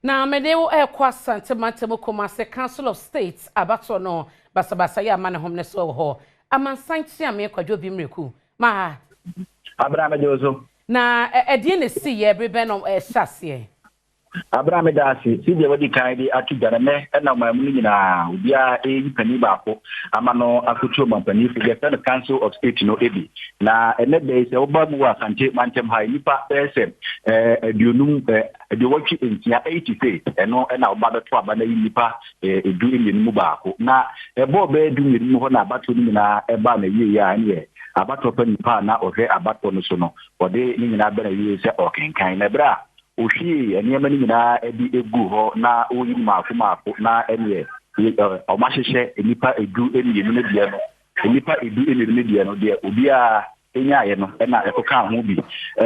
Na mede wo rekɔ Asante Mantam Kumase Council of State abatoɔ no basabasayɛ a ama ne homene so wɔ hɔ. Amansan Kyeame Kwadwo Obi Mmireku ma ha. Abena mede wo so. Na ɛdeɛn na ɛsiiɛ, bere bɛn na ɛhyɛ aseɛ? Abena meda ase. Sɛdeɛ wadi kan de ato dwa no, nnɛ na ɔman mu no nyinaa obiara reyi panin baako ama no akɔtu ɔmampanin fo, deɛ yɛfrɛ no Council of State no bi. Na ɛnnɛ da yi sɛ woba mu wɔ Asante mantam ha yi, nnipa bɛyɛ sɛ aduonum, 86, ɛno na wɔba bɛto aba no ayi nnipa du mmienu mu baako. Na ɛbɔɔ bɛyɛ 12 mu hɔ na abatoɔ no nyinaa ɛbaa n'awieeɛ a, ɛneɛ abatoɔ pa nipa a na ɔhwɛ abatoɔ no so no, ɔde ne nyinaa bɛ n'awieeɛ sɛ ɔrekenkan. Na ɛberɛ a ɔhwiee nneɛma no nyinaa de guu hɔ na ɔreyi no mmaako mmaako na ɛneɛ wɔahyehyɛ nnipa 12 no deɛ no, nnipa 12 no deɛ no, deɛ obiara nyaeɛ no na ɛkɔkaa ho bi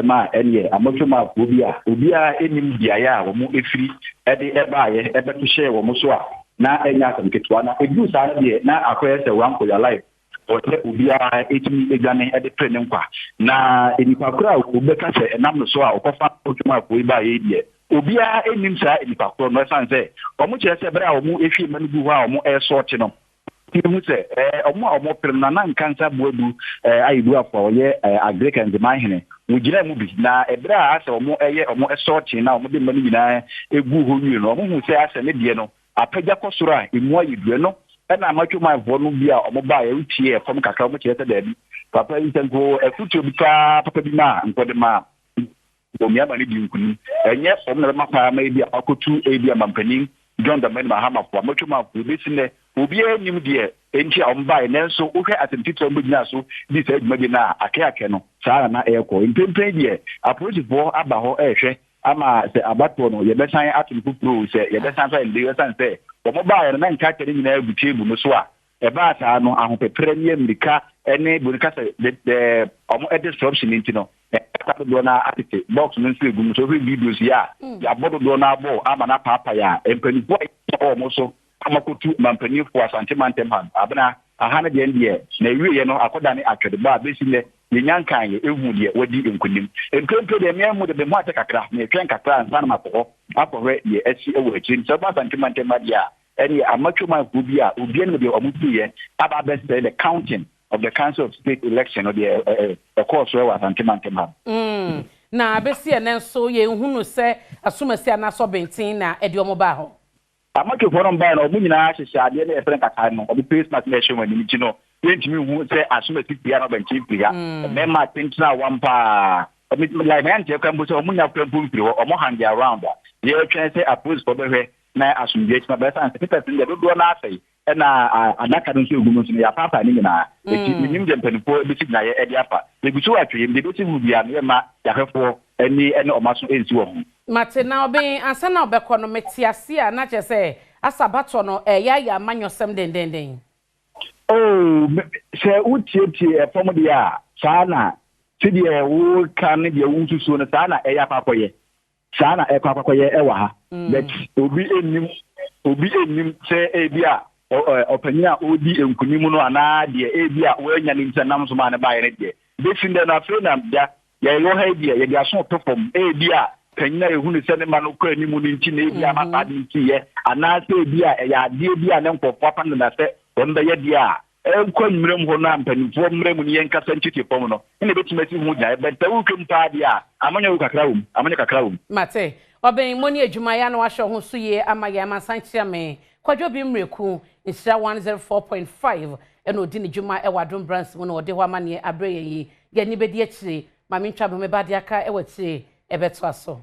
ma ɛneɛ Amɔtwomaafoɔ bi a obiara nnim beaeɛ a wɔn firi de baeɛ bɛto hyɛɛ wɔn so a na ɛnyɛ asɛm ketewa. Na ɛduru saa no deɛ na akɔyɛ sɛ run for your life, ɛwɔ sɛ obiara tumi dwane de pere ne nkwa. Na nnipa korɔ a wɔbɛka sɛ ɛnam no so a ɔkɔfa Amɔtwomaafoɔ yi baeɛ yi deɛ obiara nnim saa nnipa korɔ no, ɛsiane sɛ wɔkyerɛ sɛ berɛ a wɔhwie mma no gu hɔ a wɔresɔɔte no, Yehu sɛ wɔn a wɔpere no, Nana Nkansah Boadu Ayeduafo a ɔyɛ Agric Nzeman hene, wogyinaa mu bi. Na bere a asɛ wɔyɛ wɔn sɔɔkye na wɔde mma no nyinaa guu hɔ wie no, wɔhuu sɛ asɛ ne deɛ no apagya kɔ soro a emu ayɛ duru. Ɛno na Amatwomanfoɔ no bi a wɔbaeɛ wotiee fam kakra, wɔkyerɛ sɛ daabi, papa yi sɛ nka ɔwɔ afotuo bi paa papa bi ma a, nka ɔde maa Bawumia ma no dii nkunim. Ɛnyɛ wɔn na ɛbɛma kwan ama ebia wakɔtu ebia mampanin John Dramani Mahama fo. Amatwomanfoɔ, bɛsi nnɛ, obiara nnim deɛ enti a wɔbaeɛ, nanso wohwɛ asɛm titire a wɔbɛgyinaa so dii saa dwumadie no a, akɛakɛ no, saa na na ɛrekɔ. Mprempren deɛ, apolisifoɔ aba hɔ rehwɛ ama sɛ abatoɔ no, yɛbɛsan ato no foforɔ o, sɛ yɛbɛsan nso ayɛ no dɛn, ɛsiane sɛ wɔbaeɛ no, na nkrataa no nyinaa gu table no so a, ɛbaa saa no, ahopeprɛ ne ammirika ne buroni ka sɛ the the wɔn disruption nti no, ɛkasa dodoɔ no ara atete box no nso egu mu. So wohwɛ videos yi a, yɛabɔ dodoɔ no ara bɔɔl ama no apaapae a, mpanimfoɔ a yɛwɔ wɔn so ama kɔtu mampanyinfoɔ Asante mantam ha no, abena aha no deɛ deɛ na ɛwieɛ no akɔdane atwɛdebɔ a bɛsi nnɛ yɛnya nkaeɛ ɛhu deɛ wadi nkonim. Mprempren deɛ mmea mu de me ho akyɛ kakra, metwɛn kakra ansa na makɔ hɔ akɔhwɛ deɛ asi wɔ akyire. Nti sɛ woba Asante mantam ha deɛ a, ɛne amatwomanfoɔ bi a obiara nim deɛ wɔn firiiɛ aba abɛsɛe the counting of the Council of State election no deɛ ɛkɔɔ so wɔ Asante mantam ha. Na bɛsi ɛnnɛ nso yɛnhunu sɛ asomasi anaasɛ ɔbenten na ɛde wɔn baa hɔ. Amatwofoɔ no baeɛ no wɔn nyinaa hyehyɛ adeɛ no a yɛfrɛ no katae no, wɔn face mask na ɛhyɛ wɔn anim nti no yɛntumi nhu sɛ asomasi firi ha na ɔbɛnten firi ha. Mmarima atenten a wɔn paa, like mɛnteɛ koraa mpo sɛ wɔn nnya koraa mpo mfiri hɔ, wɔn hang around a yɛretwɛn sɛ apolisifoɔ bɛhwɛ na asomdwoe atumi aba. Esiane sɛ papers no deɛ dodoɔ no ara asɛe, ɛna adaka no nso egu mu nso no, yɛapaapae ne nyinaa. Enti mennim deɛ mpanimfoɔ bɛsi gyinaeɛ de afa. Yɛgu so atwe, deɛ ɛbɛsi ho biara no, yɛmma yɛn ahwɛfoɔ ani ne wɔn aso nsi wɔ ho. Mate, na ɔben, ansa na ɔbɛkɔ no, mete ase a na kyerɛ sɛ asa abatoɔ no ɛreyɛ ayɛ amanyɔsɛm dendenden. Oh, sɛ wotietie ɛfam deɛ a, saa na, sɛdeɛ woreka ne deɛ wosusuo no, saa na ɛyɛ akɔ akɔyɛ. Saa na ɛkɔ akɔyɛ wɔ ha. But obi nnim, obi nnim sɛ ebi a ɔpanyin a ɔredi nkunim no anaa deɛ ebi a wɔanya no nti nam so maa no baeɛ no deɛ. Bɛsi ndɛ no afei na da yɛwɔ ha yi deɛ yɛde aso to fam. Ebi a panyin a yɛhu no sɛ ne ma no kɔ anim no nti na ebi ama saa ade no siiɛ anaasɛ ebi a ɛyɛ adeɛ bi a ne nkurɔfoɔ apa no dada sɛ wɔbɛyɛ deɛ a ɛnkɔ anwummerɛ mu hɔ no a mpanimfoɔ mmra mu ne yɛnkasa ntete fam no na ɛbɛtumi asi ho gyinaeɛ. But sɛ woretwam paa deɛ a, amanyɔ kakra wɔ mu, amanyɔ kakra wɔ mu. Mate. Ɔbɛn mo ne adwuma yɛ a na wahwɛ ho so yie ama yɛn. Amansan Kyeame, Kwadwo Obi Mmireku, Nhyira 104.5 ɛna ɔdi ne dwuma ɛwɔ Adom Brands mu na ɔde hɔ amaneɛ abrɛ yɛn yi. Yɛn ani bɛdi akyire. Ma mentwa me ho meba adeɛ aka ɛwɔ akyire ɛbɛtoa so.